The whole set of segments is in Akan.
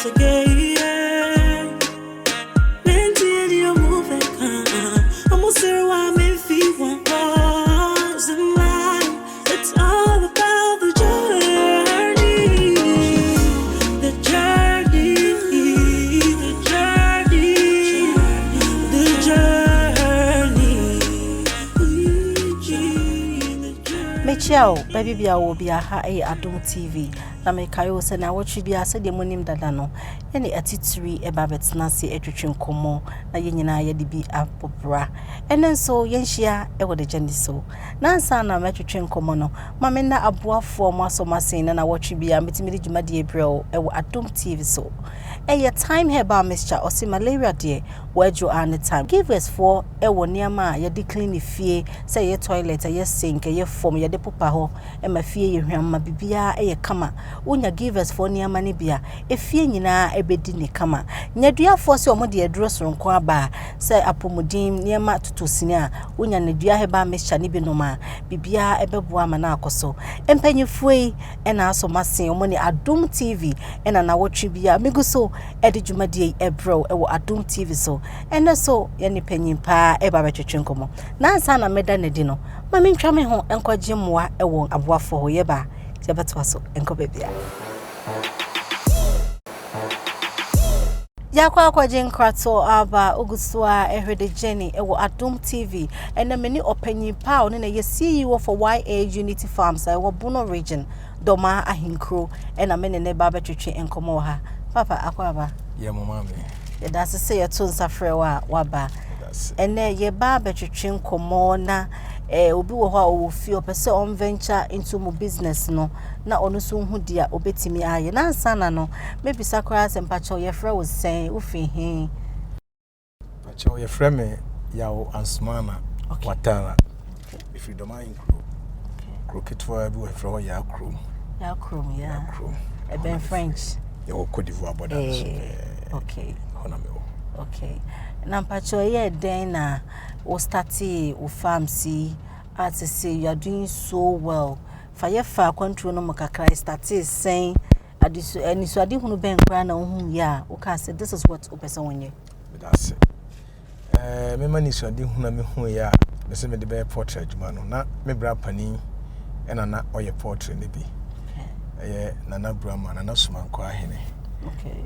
Again. In life, it's all about the journey. The journey, the journey, the journey. The journey. Mekyia wo baabi bia wɔ bia. Ha ɛyɛ Adom TV na mekae wo sɛ na awɔtwe bia, sɛdeɛ monim dada no, yɛne atitiri ɛba bɛtena ase atwitwi nkɔmmɔ na yɛn nyinaa yɛde bi abɔ bra. Ɛno nso yɛnhyia ɛwɔ The Journey so. Na ansa na mɛtwitwi nkɔmmɔ no, ma me na aboafoɔ mo asɔ mo asen na nawɔtwe bia metumi de dwumadie brɛ wo ɛwɔ Adom TV so. Ɛyɛ Time Herbal Mixture. Ɔse malaria deɛ, wɔadwo a ne time. Givers foɔ ɛwɔ nneɛma a yɛde clean fie, sɛ ɛyɛ toilet, ɛyɛ sink, ɛyɛ fam, yɛde popa hɔ ɛma fie yɛ hwam ma biribiara ɛyɛ kama. Wonya Givers foɔ nneɛma no bi a, efie nyinaa ɛbɛdi ne kama. Nyaduafoɔ sɛ ɔmo de aduro soronko aba a sɛ apɔmuden nneɛma toto sini a, wonya Nadua Herbal Mixture ne bi nom a, biribiara ɛbɛboa ama no akɔ so. Mpanyinfoɔ yi ɛna asɔ masen, ɔmo ne Adom TV ɛna nawɔtwe bi a megu so ɛde dwumadie yi ɛbrɛw ɛwɔ Adom TV so. Ɛnɛ so yɛne panyin paa ɛba bɛtwetwe nkɔmmɔ. Na ansa na mɛda n'adi no, ma mentwa me ho nkɔgye mmoa ɛwɔ aboafoɔ hɔ. Yɛba a, yɛbɛtoa so. Nkɔ baabia yɛakɔ akɔgye nkratoɔ aba. Ogu so a ɛhwɛ The Journey ɛwɔ Adom TV. Ɛnɛ me ne ɔpanyin pa a ɔne na yɛ CEO for YA Unity Farms a ɛwɔ Bono Region, Dɔmaa Ahenkuro, ɛna me ne ne ba bɛtwetwe nkɔmmɔ wɔ ha. Papa, akɔ aba. Yɛ mo maame. Yɛda ase sɛ yɛto nsa frɛ wo a waba. Ɛnɛ yɛba abɛtwetwe nkɔmmɔ na obi wɔ hɔ a ɔwɔ fie, ɔpɛ sɛ ɔnventure into mu business no na ɔno nso hu deɛ ɔbɛtumi ayɛ. Na ansa na no mɛbisa koraa sɛ, mpakyɛw, yɛfrɛ wo sɛn? Wofi he? Pakyɛw, yɛfrɛ me Yaw Ansmana Watara. Mefiri Dɔma Ahenkuro. Kuro ketewa bi wɔ yɛfrɛ hɔ Yaa kurom. Yaa kurom ya. Yaa kurom. Ɛbɛn French. Yɛwɔ Cote d'Ivoire border no so. Eh, Hɔ na mewɔ. Okay, na mpakyɛw, ɛyɛ dɛn na wo startee wo farms yi a te sɛ you are doing so well? Fa yɛfa akwantuo no mu kakra. Startee sɛn? Adesu anisoadehunu bɛn koraa na wohu yɛ a wokaa sɛ this is what wopɛ sɛ wonyɛ? Meda ase. Mema nisuade hunu a mehu yɛ a mesɛ mede bɛyɛ poultry adwuma no, na me bra panin ɛna na ɔyɛ poultry no bi. Ɛyɛ Nana Brahma, Nana Sumankɔ Ahene.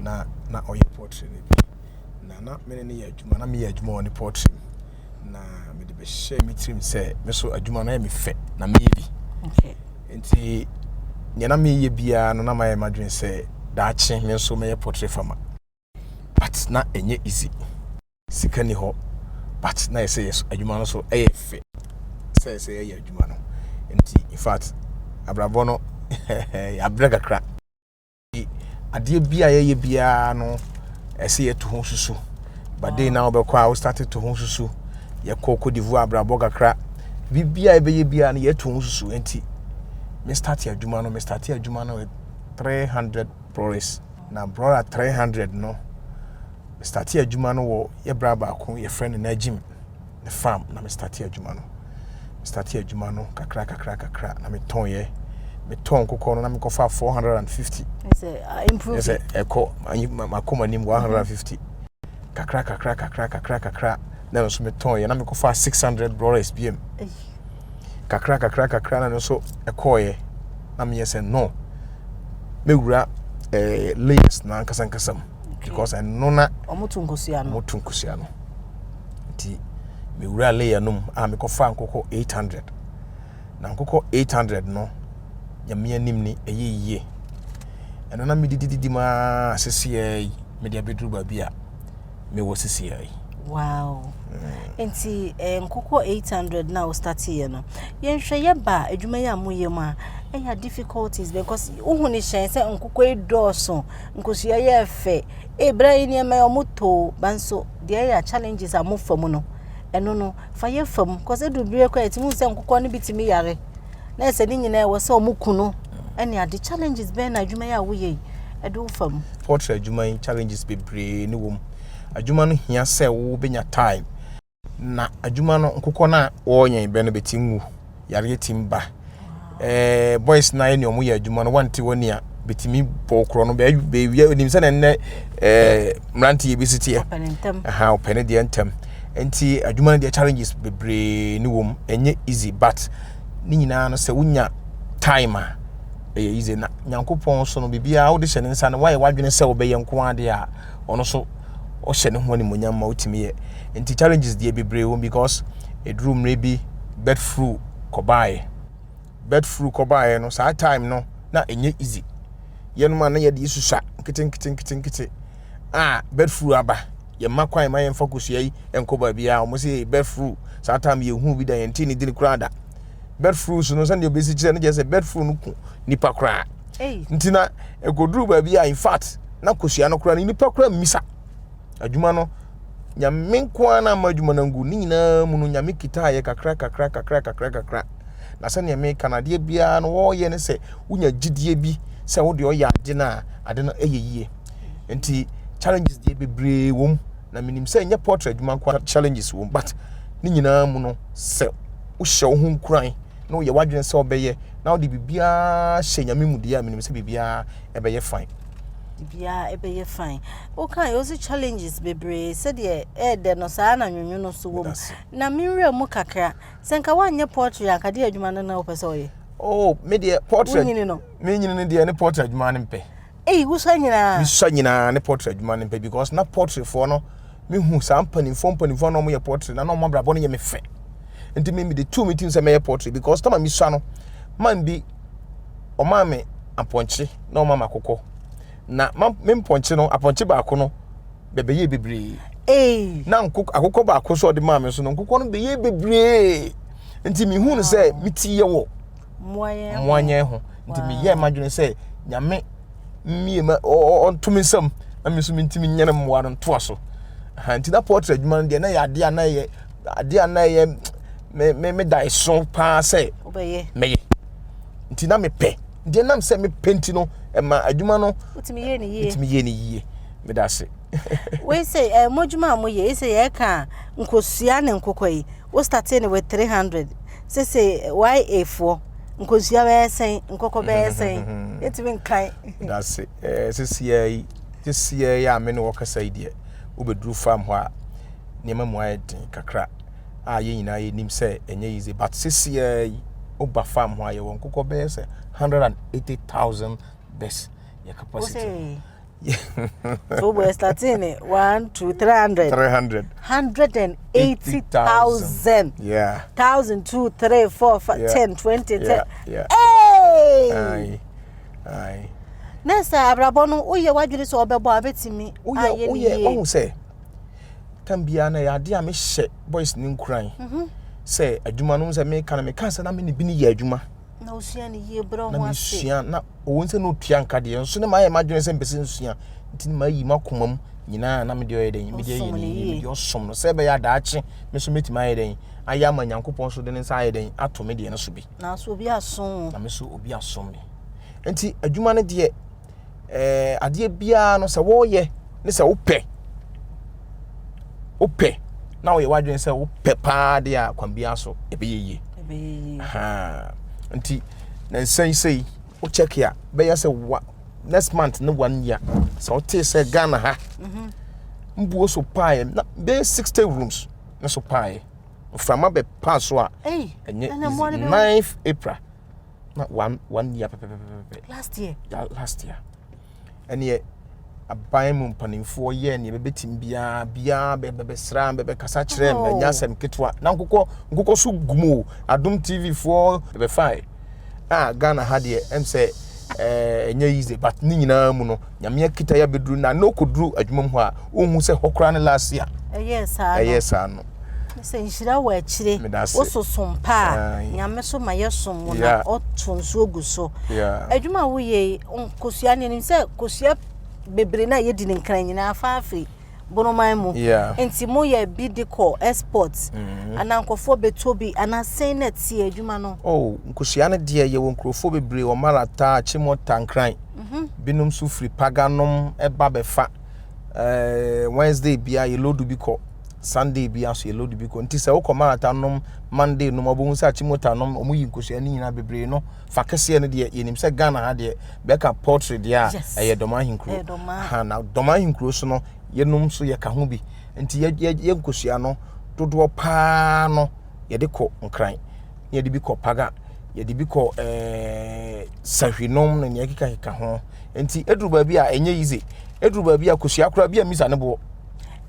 Na ɔyɛ poultry no bi. Na mene ne yɛ adwuma, na meyɛ adwuma wɔ ne poultry mu. Na mede bɛhyɛ me tirim sɛ me so adwuma no ɛyɛ me fɛ na meyɛ bi. Nti nea na meyɛ biara no, na mayɛ m'adwene sɛ daakye me nso mɛyɛ poultry farmer. But na ɛnyɛ easy. Sika ni hɔ, but na yɛ sɛ yɛ adwuma no so ɛyɛ fɛ sɛ yɛyɛ adwuma no. Nti in fact, abrabɔ no yɛabrɛ kakra. Nti, adeɛ bi a yɛyɛ biara no, ɛsɛ yɛto ho susu. But day na wobɛkɔ a wo start to ho susu. Yɛkɔ Cote d'Ivoire, abrabɔ kakra, biribi a yɛbɛyɛ biara no, yɛto ho susu. Nti me start adwuma no, me start adwuma no with 300 broilers. Na broiler 300 no, me start adwuma no wɔ yɛ bra baako yɛfrɛ no Najim ne farm. Na me start adwuma no, me start adwuma no kakra kakra kakra na metɔn yɛ metɔn nkokɔ no na mekɔfa 450. Sɛ improve. Yɛ sɛ ɛkɔ makɔ m'anim 150 kakra kakra kakra kakra kakra na ɛno nso metɔn yɛ na mekɔfa 600 broilers biam. Ei. Kakra kakra kakra na no nso ɛkɔɔyɛ na meyɛ sɛ no mɛwura layers na ankasa ankasa mu because ɛno na ɔmo to nkosua no. Moto nkosua no. Nti mewura layer no mu a mekɔfa nkokɔ 800. Na nkokɔ 800 no, Nyame anim ni, ɛyɛ yie. Ɛno na medidididi mu a seseɛ yi mede abɛduru baabi a mewɔ seseɛ yi. Wow, nti nkokɔ 800 na wo starteɛ no, yɛnhwɛ yɛba adwuma yi a moyɛ mu a, ɛyɛ difficulties because wohu ne hyɛn sɛ nkokɔ yi dɔɔso, nkosua yɛ fɛ, ɛbrɛ yi nneɛma yi ɔmo too ba nso deɛ, ɛyɛ challenges a mofa mu no, ɛno no fa yɛ fam, because ɛdu bere kora yɛtumi hu sɛ nkokɔ no bi tumi yare na ɛsɛ ne nyinaa ɛwɔ sɛ ɔmo ku no. Ɛne ade challenges bɛn na adwuma yi a woyɛ yi ɛde wo fa mu? Poultry adwuma yi, challenges bebree ne wɔ mu. Adwuma no hia sɛ wobɛnya time na adwuma no. Nkokɔ no a wɔreyɛn bɛ no bɛtim wu, yareɛ tim ba. Boys na yɛ ne ɔmo yɛ adwuma no wante wɔ nea Bɛtumi bɔ korɔ no bɛwia nim sɛ nnɛ eh, mmeranteɛ bi si teɛ. Aha, ɔpɛ ne deɛ ntɛm. Nti adwuma no deɛ challenges bebree ne wɔ mu. Ɛnyɛ easy but ne nyinaa no sɛ wonya time a ɛyɛ easy na Nyankopɔn so no biribiara wode hyɛ ne nsa no woayɛ w'adwene sɛ wobɛyɛ nko ara deɛ a ɔno so ɔhyɛ ne ho animuonyam ma wotumi yɛ. Nti challenges deɛ bebree wɔ mu because ɛduru mmerɛ bi bird flu kɔbaeɛ. Bird flu kɔbaeɛ no saa time no na ɛnyɛ easy. Yɛnom a na yɛde susua nketenkete a bird flu aba yɛmma kwan ma yɛmfa kosua yi nkɔ baabiara. Wɔn sɛ bird flu saa time yɛhu bi da yɛnte ne din koraa da. Bird flu so no sɛdeɛ obɛsi kyerɛ no kyerɛ sɛ bird flu no ku nipa koraa. Nti na ɛkɔduru baabi a in fact na kosua no koraa no nipa koraa mmisa adwuma no. Nyame nko ara na ama adwuma no ngu ne nyinaa mu no. Nyame kitaa yɛ kakra kakra kakra kakra kakra. Na sɛnea meka no, adeɛ biara no wɔreyɛ ne sɛ wonya gyidie bi sɛ wode ɔyɛ ade no a ade no ɛyɛ yie. Nti challenges deɛ bebree wɔ mu, na menim sɛ ɛnyɛ portrait adwuma nko challenges wɔ mu, but ne nyinaa mu no sɛ wohyɛ wo ho nkuran na woyɛ w'adwene sɛ wobɛyɛ na wode biribiara hyɛ Nyame mu deɛ a, menim sɛ biribiara ɛbɛyɛ fine. Biribiara ɛbɛyɛ fine. Woka yɛ challenges bebree sɛdeɛ ɛɛdɛ no saa na nwonwo no so wɔ mu. Na menwura mu kakra, sɛ nka woanyɛ portrait anka deɛ adwuma no na wopɛ sɛ ɔyɛ? Oh, me deɛ portrait. Wonyini no. Menyini no deɛ ne portrait adwuma no mpɛ. Ei, wosua nyinaa? Mesua nyinaa ne portrait adwuma no mpɛ because na portrait foɔ no mehu saa mpanimfoɔ na wɔyɛ portrait na wɔn abrabɔ no yɛ me fɛ. Nti me mede tuu me tirim sɛ mɛyɛ portrait because tama mesua no man bi ɔmaa me apɔnkye na ɔmaa me akokɔ. Na me mpɔnkye no apɔnkye baako no bɛbɛyɛ bebree. Na akokɔ baako so ɔde maa me so no nkokɔ no bɛyɛ bebree. Nti mehu no sɛ me ti yɛ wɔ mmoanyɛn ho. Nti meyɛɛ m'adwene sɛ Nyame mmie ma ɔnto me nsam na me nso mentumi nyɛ no mmoa no ntoa so. Nti na portrait adwuma no deɛ na yɛ adeɛ a na yɛ adeɛ a na yɛ me me me da so paa sɛ mɛyɛ. Nti na mepɛ. Nti nam sɛ mepɛ nti no ɛma adwuma no wotumi yɛ ne yie. Wotumi yɛ ne yie. Meda ase. Wei sɛ eh, mo adwuma a moyɛ yi sɛ yɛka nkosua ne nkokɔ yi, wo startee no with 300 sese YA foɔ nkosua bɛyɛ sɛn, nkokɔ bɛyɛ sɛn? Yɛtumi nkan. Meda ase. Eh, sesia yi, sesia yi a me ne wɔkasa yi deɛ, wobɛduru farm hɔ a nneɛma mu ayɛ den kakra a yɛn nyinaa yɛnim sɛ ɛnyɛ easy, but sesia yi woba farm hɔ a yɛwɔ nkokɔ bɛyɛ sɛ 180,000 birds yɛ capacity. So we're starting it 1 2 300 300 180,000. Yeah. 1,000 2 3 4 5 10 20 10. Yeah. Hey! Aye. Aye. Na sɛ abrabɔ no woyɛ w'adwene sɛ ɔbɛbɔ a bɛtumi ayɛ ne woyɛ yie. Wahu sɛ tam biara na yɛ adeɛ a mehyɛ boys ne nkuran sɛ adwuma no sɛ meka no meka sɛ na me ne bi ne yɛ adwuma. Na wosua ne yie brɛ na ho ase. Mesua na ɔwɔ sɛ na ɔtua nka deɛ nso ne maayɛ m'adwene sɛ mpɛ sɛ nsua nti ne mayi m'akoma mu nyinaa na mede ɔyɛ dɛn mede ayɛ Ɔsom ne ne yie yie. Mede ɔsom no sɛ ɛbɛyɛ adaakye me so mɛtumi ayɛ dɛn ayɛ ama Nyankopɔn so de ne nsa ayɛ dɛn ato me deɛ no so bi. Nanso obi aso wo. Na me so obi asom me. Nti adwuma no deɛ adeɛ biara no sɛ wɔreyɛ ne sɛ wopɛ wopɛ na woyɛ w'adwene sɛ wopɛ paa deɛ a kwan biara so ɛbɛyɛ yie. Ɛbɛyɛ yie. Ahaa. Nti na nsɛn sei wo check a bɛyɛ sɛ wa next month ne 1 year sɛ wotee sɛ Ghana ha mbuo so paeɛ na bɛyɛ 60 rooms ne so paeɛ mframa bɛ paa so a Ei, ɛnyɛ ɛna mmoa no easy. bɛwu. 9th April na one year pɛpɛpɛpɛpɛ. Last year. Yeah, last year. Ɛneɛ aban mu mpanimfoɔ yɛ nea bɛbɛtumi biara biara bɛbɛsra bɛbɛkasa kyerɛ m ɛnyɛ asɛm ketewa na nkokɔ so gu mu o. Adom TV foɔ bɛfae a Ghana ha deɛ ɛm sɛ ɛnyɛ easy, but ne nyinaa mu no Nyame akita yɛ abɛduru na na ɔkɔduru adwuma mu hɔ a wohu sɛ hɔ koraa ne last year. Ɛyɛ saa no. Ɛyɛ saa no. Sɛ nhyira wɔ akyire. Meda ase. Wososom pa a Aye. Nyame so ma yɛsom wo na ɔto nsuo gu so. Adwuma a woyɛ yi, nkosua no anim sɛ kosua bebree na yɛdi ne nkran nyinaa fa afiri Bonoman mu. Nti moyɛ bi de kɔ export anaa nkurɔfoɔ bɛtɔ bi anaa sɛn na ɛteɛ adwuma no? Oh, nkosua no deɛ yɛwɔ nkurɔfoɔ bebree wɔ Malata, Chimota, Nkran. Binom nso firi Paganom ɛba bɛfa. Wednesday bia yɛ load bi kɔ. Sunday bi aso yɛ load bi kɔ. Nti sɛ wokɔ Marata nom Monday nom ɔbɛhu sɛ Achimota nom ɔmo yi nkosua ne nyinaa bebree no fa kɛseɛ no deɛ yɛnim sɛ Ghana ha deɛ bɛka poultry deɛ a ɛyɛ Dɔm Ahenkuro. Ha na Dɔm Ahenkuro so no yɛnom so yɛka ho bi. Nti yɛ yɛ yɛ nkosua no dodoɔ paa no yɛde kɔ Nkran na yɛde bi kɔ Paga yɛde bi kɔ ɛɛ Sahwi nom ne nea ɛkekakeka ho. Nti eduru baabi a ɛnyɛ easy. Eduru baabi a kosua koraa bi a misa ne boɔ.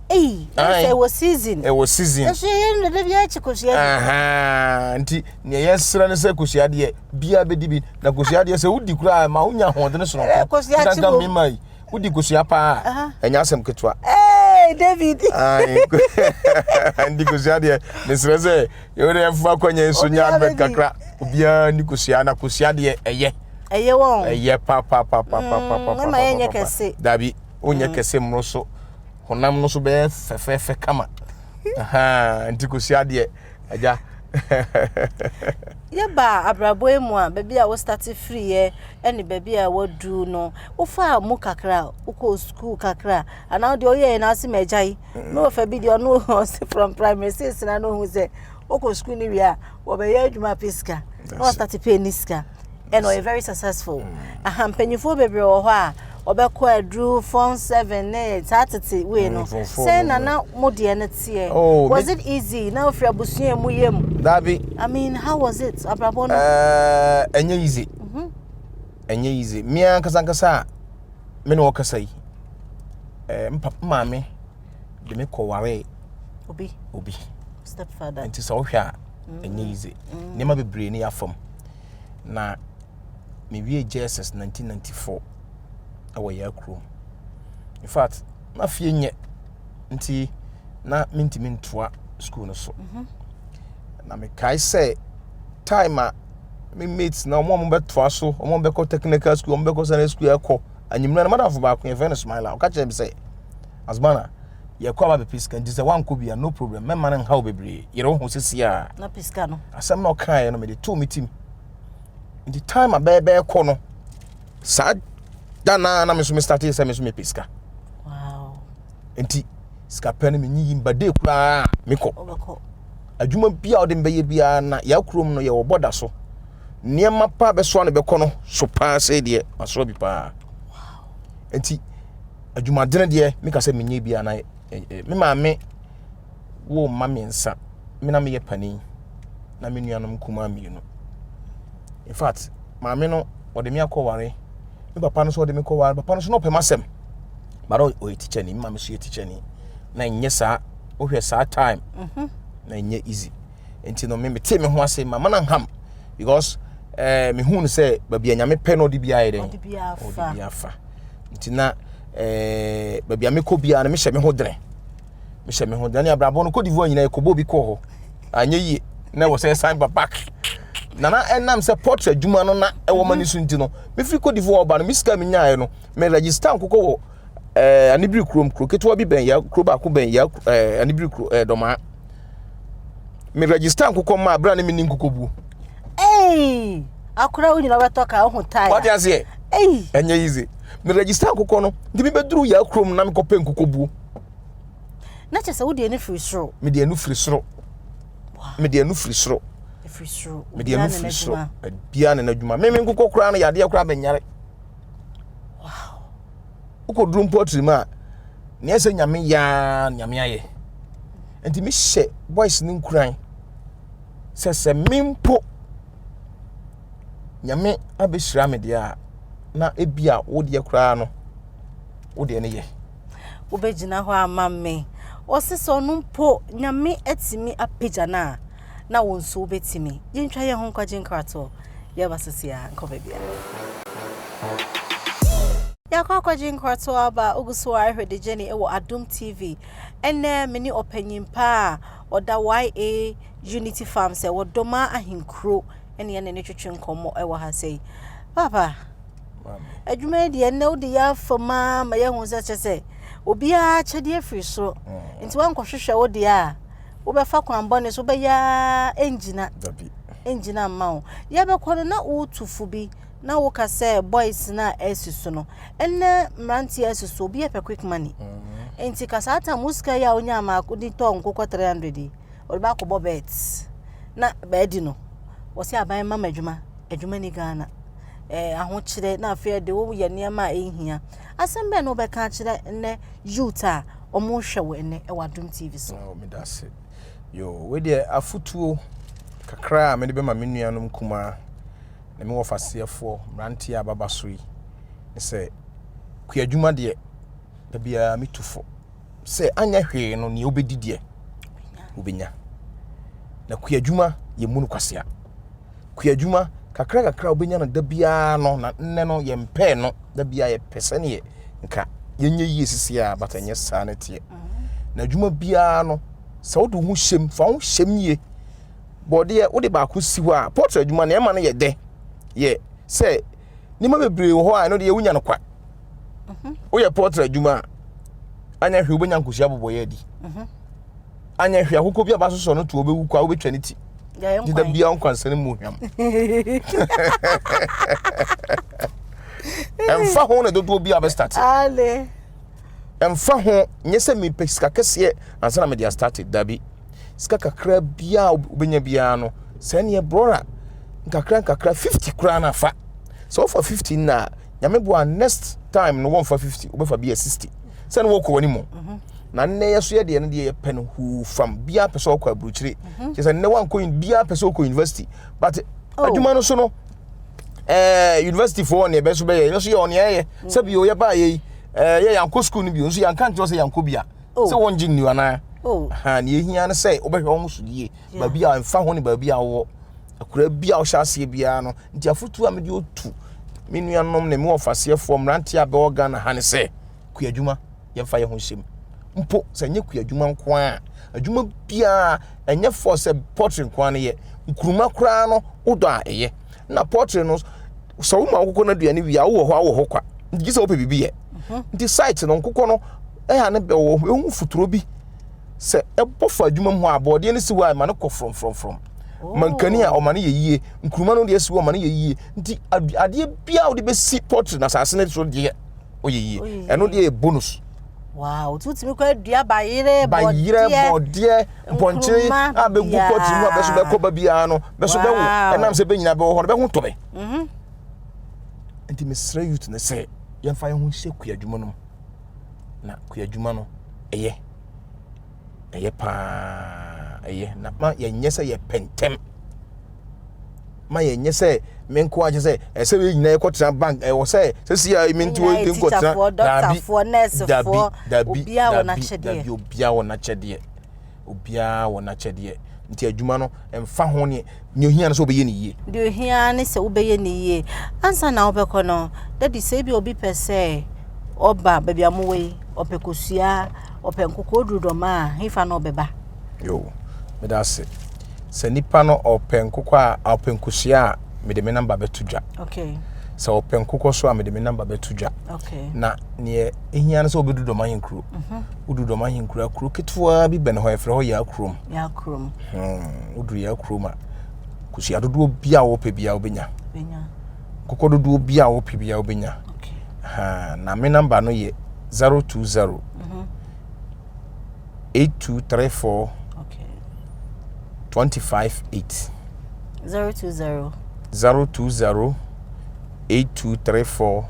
Ei, ɛsɛ ɛwɔ season. Ɛwɔ season. Ɛso yɛ no da bi akyi kosua bi. Nti nea yɛsrɛ ne sɛ kosua deɛ biara bɛdi bi na kosua deɛ sɛ wodi koraa ma wonya ahoɔden soronko. Kosua kyi bo. Mema yi wodi kosua paa ɛnyɛ asɛm ketewa. Hey, David. Nti kosua deɛ mesrɛ sɛ yɛwɔ dɛ ɛfa akɔnya nso nya advert kakra obiara ni kosua na kosua deɛ ɛyɛ. Ɛyɛ wɔn. Ɛyɛ papapapapapaapa. Ɛma yɛnyɛ kɛse. Dabi wonyɛ kɛse mmoro so. Honam no so bɛyɛ fɛfɛɛfɛ kama. Nti kosua deɛ agya. Yɛba abrabɔ yi mu a, baabi a wo starte firiiɛ ne baabi a waduru no, wofaa mu kakra, wokɔɔ sukuu kakra, anaa deɛ ɔyɛɛ no ase ma agyae. Me wɔfa bi deɛ ɔno ɔse from primary six na na ohu sɛ wokɔ sukuu no wie a wɔbɛyɛ adwuma apɛ sika na wastate pɛ ne sika ɛna ɔyɛ very successful. Mm. Aha mpanyinfoɔ bebree wɔ hɔ a ɔbɛkɔ aduru form seven ne saa tete wei no mm, sɛ na na mo deɛ no teɛ. Oh, was it easy na ofiri abusua mu yɛ mu. Dabi. I mean how was it abrabɔ no. Eh, ɛnyɛ easy. Mhm. Ɛnyɛ easy. Mmea nkasa nkasa a me ne ɔkasa yi ɛɛ eh, maame de me kɔ waree. Obi. Obi. Stepfather. Nti sɛ wohwɛ a ɛnyɛ mm. easy. Mm. Nneɛma bebree ne yɛafam. Na mewie JSS 1994 ɛwɔ yɛn kurom. In fact, na fie nyɛ nti na mentumi ntoa school no so. Mm -hmm. Na mekae sɛ time a me mates na wɔn a wɔbɛtoa so, wɔn a wɔbɛkɔ technical school, wɔn bɛkɔ sunday school ɛkɔ anyimire no madamfo baako yɛfrɛ no Smiler ɔka kyerɛ me sɛ Asmana yɛkɔ aba bɛpɛ sika nti sɛ woankɔ bi a no problem mɛma no nhaw bebree yere wo ho sisi a na pɛ sika no asɛm na ɔkaeɛ no mede too me tim nti time a bɛɛbɛɛ kɔ no saa da naa na me nso me startee sɛ me nso mepɛ sika wow. nti sika pɛ no menyi yi mba dee koraa mekɔ adwuma bi a wɔde mbɛyɛ biara na yɛn kurom no yɛwɔ bɔda so nneɛma pa bɛsoa no bɛkɔ no so paa sɛ deɛ masoa bi paa nti adwumadene deɛ meka sɛ menyɛ bi ana me maame wo mma mmiɛnsa me na meyɛ panin na me nuanom nkumaa mmienu in fact maame no ɔde me akɔware me papa no nso ɔde me kɔware papa no nso na ɔpɛ m'asɛm but ɔyɛ teacher ni me maame nso yɛ teacher ni na ɛnyɛ saa wohwɛ saa time mhm. na ɛnyɛ easy nti no me mete me ho ase ma mana nham because eh, mehu no sɛ baabi a nyame pɛ no ɔde biara yɛ dɛn ɔde bi afa nti na eh, baabi a mekɔ biara no mehyɛ me ho dene mehyɛ me ho dene ne abrabɔ no Cote d'Ivoire nyinaa yɛkɔbɔ obi kɔɔ hɔ anyɛ yie na ɛwɔ sɛ ɛsan ba back na na ɛnam sɛ portrait adwuma no na ɛwɔ m'ani so nti no mefiri Cote d'Ivoire ɔba no me sika menyaeɛ no me register nkokɔ wɔ eh, anibiri kurom kuro ketewa bi bɛn ya kuro baako bɛn ya eh, anibiri kuro eh, dɔmaa me register nkokɔ mmaa abira ne me ni nkokɔ buo. Hey, akora wo nyina wobɛtɔ ka woho tae. Wate aseɛ? Ɛnyɛ easy. Me register nkokɔ no, nti mebɛduru yɛ kurom na mekɔpɛ nkokɔ buo. Na kyerɛ sɛ wode ani firi soro. Mede ani firi soro. Mede ani firi soro. Firi soro. Mede ani firi soro. Biara ne n'adwuma. Me me nkokɔ koraa no yadeɛ koraa bɛnyare. Wow. Wokɔduru mpo atirim a, nea ɛsɛ nyame yaa nyame ayɛ. Nti mehyɛ boys no nkuran sɛ sɛ me mpo nyame abɛhyira me deɛ a na ebi a wo deɛ koraa no wo deɛ no yɛ. Wobɛgyina hɔ ama me. Ɔse sɛ ɔno mpo nyame atumi apagya no a na wo nso wobɛtumi. Yɛntwa yɛn ho nkwagye nkratoɔ. Yɛba sisi a nkɔ baabiara. Yɛakɔ akɔgye nkratoɔ aba wogu so a ɛhwɛ The Journey wɔ Adom TV. Ɛnnɛ me ne ɔpanyin pa a ɔda YA Unity Farms ɛwɔ Doma Ahenkuro ɛne yɛne ne twetwe nkɔmmɔ ɛwɔ ha sɛ yi. Papa, adwuma yi deɛ ɛnnɛ wode yɛ afa mu ara ma yɛahu sɛ kyɛ sɛ obiara kyɛdeɛ firi soro. Mm. Nti woankɔhwehwɛ wo deɛ a wobɛfa kwan bɔne so wobɛyɛ ara ɛngyina. Ɛngyina mma wo. Yɛbɛkɔ no na wotu fo bi na woka sɛ boys no a ɛsi so no ɛnɛ mmeranteɛ asi so obi pɛ quick money mm. Nti ka saa tam wo sika yi a wonya maako de tɔɔ nkokɔ 300 yi, ɔde ba akɔbɔ bet na baadi no. Wɔse aban mma me adwuma, adwuma ni Ghana. Eh, ahokyerɛ na afei ɛde wo yɛ nneɛma a ɛnhia. Asɛm bɛn na wobɛka akyerɛ nnɛ youth a wɔrehwɛ wo ɛnnɛ wɔ Adom TV so? Oh, meda ase. Yo, wei deɛ afotuo kakra a mede bɛma me nuanom kumaa ne me wɔfaseɛfoɔ mmeranteɛ a baba so yi ne sɛ kuadwuma deɛ da biara metu fo sɛ anyɛ hwee no nea wobɛdi deɛ wobɛnya na kuadwuma yɛmmu no kwasea kuadwuma kakra kakra wobɛnya no da biara no na nnɛ no yɛmpɛɛ no da biara yɛpɛ sɛneɛ nka yɛnyɛ yie sisi a but ɛnyɛ saa ne teɛ na adwuma biara no sɛ wode wo ho hyɛm fa wo ho hyɛm yie bɔdeɛ wode baako si hɔ a pɔtro adwuma no ɛma no yɛ dɛ yɛ sɛ nneɛma bebree wɔ hɔ a ɛno deɛ wonya no kwa mhm. woyɛ pɔtro adwuma a anyɛ hwee wobɛnya nkosua bobɔyɛ adi mhm. anyɛ hwee akokɔ bi a basosɔ no to wobɛwu kwa wobɛtwa ne ti nti da bia nkwansa no mu hwam ɛmfa ho na dodoɔ bi a bɛstate ɛmfa ho nyɛ sɛ mepɛ sika kɛseɛ ansa na mede astate dabi sika kakra biara wobɛnya biara no sɛ neɛ brɔra nkakra nkakra 50 koraa no afa sɛ wofa 50 na nyame boa next time no wɔmfa 50 wobɛfa bi a 60 sɛ ne wɔkɔ w'anim mhm. na nnɛ yɛ so yɛ deɛ no deɛ yɛpɛ no huu fam biara pɛ sɛ ɔkɔ aburukyire mhm. kyerɛ sɛ nnɛ wankɔ biara pɛ sɛ ɔkɔ university but oh. adwuma no so no ɛɛ eh, university foɔ ne ɛbɛ so bɛyɛ yɛ so yɛ ɔne ɛyɛ mm. sɛ bio yɛ baa yɛ yi ɛɛ eh, yɛ yankɔ school no bio nso yanka nkyerɛ sɛ yankɔ bia oh. sɛ wɔn gye nni anaa oh. ha ne ehia no sɛ wobɛhwɛ wɔn so yie baabi a nfa ho ne baabi a wɔwɔ akura bi a wɔhyɛ aseɛ biara no nti afotuo a mede otu me nuanom ne me wɔfaseɛfoɔ mmeranteɛ a bɛwɔ Ghana ha ne sɛ kuadwuma yɛmfa yɛn ho nhyɛ mu mpo sɛ ɛnyɛ kuadwuma nko ara adwuma biara ɛnyɛ fɔ sɛ poultry nko ara no yɛ nkuruma koraa no wodɔ a ɛyɛ na poultry no sɛ woma wokokɔ no aduane wie a wowɔ hɔ a wowɔ hɔ kwa nti gye sɛ wopɛ biribi yɛ mhm. nti site no nkokɔ no ɛyɛ ne bɛ wɔ ɛhu futuro bi sɛ ɛbɔ fa adwuma mu hɔ a bɔɔdeɛ no si hɔ a ɛma no kɔ frɔmfrɔmfrɔm oh. mankani a ɔma no yɛ yie nkuruma no deɛ si hɔ ɔma no yɛ yie nti adeɛ biara wode bɛsi poultry na asase no so deɛ ɔyɛ yie ɛno deɛ yɛ bonus. Wow, tutumi kɔ adua bayerɛ bayerɛ bɔdeɛ mpɔnkyere a bɛgu pɔtri mu a bɛso bɛkɔ ba biara no bɛso bɛwo ɛnam sɛ bɛnyina bɛwɔ hɔ no bɛho tɔ bɛ mhm. nti mesrɛ youth no sɛ yɛmfa yɛn ho nhyɛ kuadwuma no mu na kuadwuma no ɛyɛ ɛyɛ paa ɛyɛ na ma yɛnyɛ sɛ yɛpɛ ntɛm ma yɛnyɛ sɛ me nko akyɛ sɛ ɛsɛ yɛ nyinaa yɛkɔtena bank ɛwɔ sɛ sɛsi a me nti wɔn nkɔtena daabi daabi daabi daabi daabi obiara wɔ n'akyɛdeɛ obiara wɔ n'akyɛdeɛ nti adwuma no mfa ho ne nea ohia no sɛ wobɛyɛ ne yie deɛ ohia ne sɛ wobɛyɛ ne yie ansa na wobɛkɔ no dadi sɛ ebi obi pɛ sɛ ɔba baabi a mowɔ yi ɔpɛ kosua ɔpɛ nkokɔ oduru dɔm a hefa na ɔbɛba Yo, meda ase. Sɛ nipa no ɔpɛ nkokɔ a ɔpɛ nkosua a mede me namba bɛto dwa. Okay. Sɛ ɔpɛ nkokɔ so a mede me namba bɛto dwa. Okay. Na neɛ ehia no sɛ wobɛdu dɔm ahenkuro. Mhm. Wodu dɔm ahenkuro a kuro ketewa bi bɛn hɔ yɛfrɛ hɔ Yaa kurom. Yaa kurom. Hmm, woduru Yaa kurom a kosua dodoɔ bi a wɔpɛ biara wobɛnya. Bɛnya. Nkokɔ dodoɔ bi a wɔpɛ biara wobɛnya. Okay. Ha, na me namba no yɛ 020. Mhm. 8234 okay. 25 8. 020 020 8234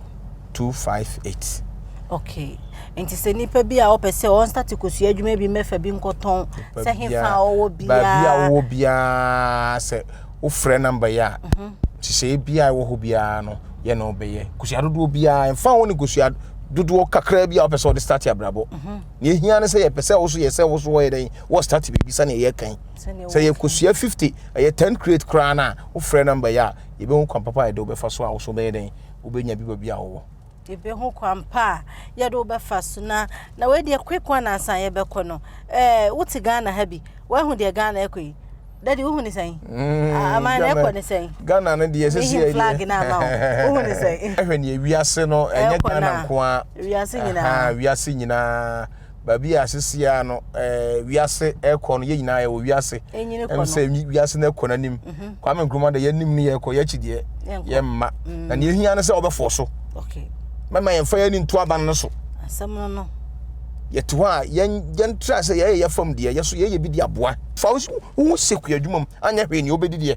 258. Okay. Nti sɛ nipa bi a ɔpɛ sɛ ɔnstate kosua adwuma bi mɛfa bi nkɔtɔn sɛ hefa a ɔwɔ biara baabi a ɔwɔ biara sɛ wofrɛ namba yi a mhm. nhyehyɛeɛ biara ɛwɔ hɔ biara no yɛ na ɔbɛyɛ kosua dodoɔ biara mfa ho ne kosua dodoɔ kakra bi a wopɛ sɛ ɔde start abrabɔ mhm. Nea ehia ne sɛ yɛpɛ sɛ wo so yɛ sɛ wo so wɔyɛ dɛn wɔ start biribi sɛnea yɛka yi. Sɛ yɛ kosua 50, ɛyɛ 10 crate koraa no a, wofrɛ number yi a, yɛbɛhu kwan papa a yɛde wobɛfa so a wo so wobɛyɛ dɛn wobɛnya bi baabi a wowɔ. Yɛbɛhu kwan pa a yɛde wobɛfa so na na wei deɛ quick one ansa yɛbɛkɔ no. Ɛɛ wote Ghana ha bi, woahu deɛ Ghana ɛkɔ yi. Daddy wohu ne sɛn? Mm, Aman na ɛkɔ ne sɛn? Ghana no deɛ sisi yɛ flag na ama wo. Wohu ne sɛn? Ɛhwɛ ne wiase no ɛnyɛ Ghana nko ara. Wiase nyinaa. Wiase nyinaa. Baabi a sisi a no ɛɛ wiase ɛkɔ no yɛ nyinaa yɛwɔ wiase. Enyini kɔ no. Ɛm sɛ wiase no ɛkɔ n'anim. Mhm. Kwame Nkrumah de yɛnim no yɛkɔ yɛakyi deɛ yɛmma. Mm. Na nea ehia no sɛ ɔbɛfɔ so. Okay. Mɛma yɛmfa yɛn ani nto aban no so. Asɛm no no. Yɛte hɔ a, yɛn yɛntra sɛ yɛyɛ yɛ fam deɛ, yɛ so yɛyɛ bi de aboa. Fa wo ho hyɛ kuadwuma mu, anyɛ hwee nea wobɛdi deɛ,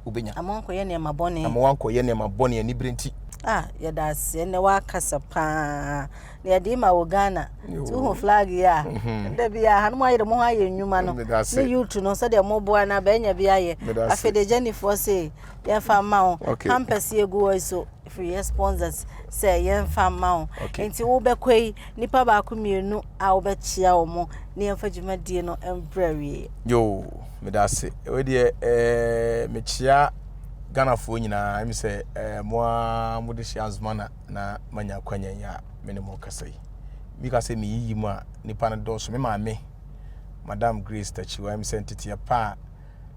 wobɛnya. Ama wankɔyɛ nneɛma bɔne. Ama wankɔyɛ nneɛma bɔne anibere nti. Ah, yɛda ase ɛnɛ wakasa paa. Na yɛde ma wɔ Ghana. Nti wohu flag yi a, mhm. da bi a hanom ayere mo ho ayɛ nnwuma no. Ne youth no sɛdeɛ moboa no abɛnya bi ayɛ. Afei de Jennyfoɔ se yɛmfa mma wo. Pampers yi egu hɔ yi so firi yɛ sponsors sɛ yɛmfa mma wo. Nti wobɛkɔ yi nipa baako mmienu a wobɛkyia wɔn na yɛmfa dwumadie no mbrɛ wie. Yoo, meda ase. Wei deɛ ɛɛ mekyia Ghanafoɔ nyinaa ɛmi sɛ ɛɛ mo ara mo de hyɛ Azumana na manya akwanya yi a me ne mo kasa yi. Bi ka sɛ meyiyi mu a nipa no dɔɔso. Me maame Madam Grace Takyiwa ɛmi sɛ nteteɛ pa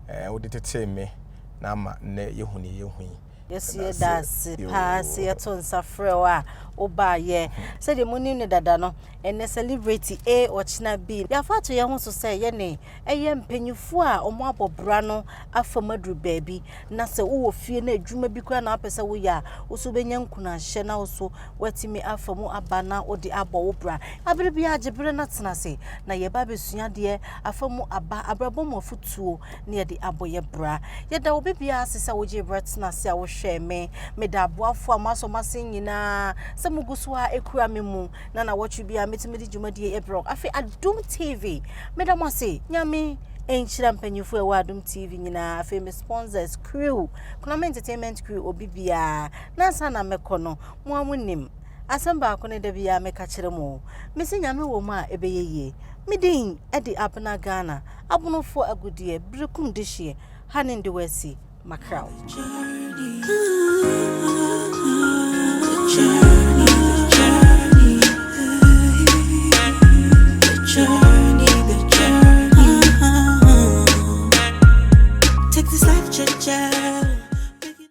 a ɛɛ wode tetee me na ama nnɛ yɛhu nea yɛhu yi. Yɛso yɛda ase paa sɛ yɛto nsa frɛ wo a wobaayɛ. Sɛdeɛ monim no dada no, ɛnnɛ celebrity A ɔkyena B. Yɛafa ato yɛn ho so sɛ yɛne ɛyɛ mpanyinfoɔ a wɔn abɔ bra no afa mu aduru baabi na sɛ wowɔ fie na adwuma bi koraa na wopɛ sɛ woyɛ a, wo so wobɛnya nkuranhyɛ na wo so woatumi afa mu aba na wode abɔ wo bra. Abere biara gye bere na tena ase na yɛba abɛsua adeɛ afa mu aba abrabɔ mu afotuo na yɛde abɔ yɛ bra. Yɛda obi biara ase sɛ wogyee berɛ tena ase a wohwɛɛ me. Meda aboafoɔ a moasɔ m'asen nyinaa sɛ mogu so ara kura me mu na nawɔtwe biara metumi de dwumadie yi brɛ wo. Afei Adom TV, meda mo ase. Nyame nhyira mpanyinfoɔ a ɛwɔ Adom TV nyinaa. Afei me sponsors, crew, Konami Entertainment crew, obi biara. Na ansa na mɛkɔ no, mo a monim, asɛm baako ne da biara meka kyerɛ mo. Mese Nyame wɔ mu a ɛbɛyɛ yie. Me din de Abena Ghana, Abonofoɔ agudeɛ, Berekum dehyeɛ, ha ne Ndewasi, Macau.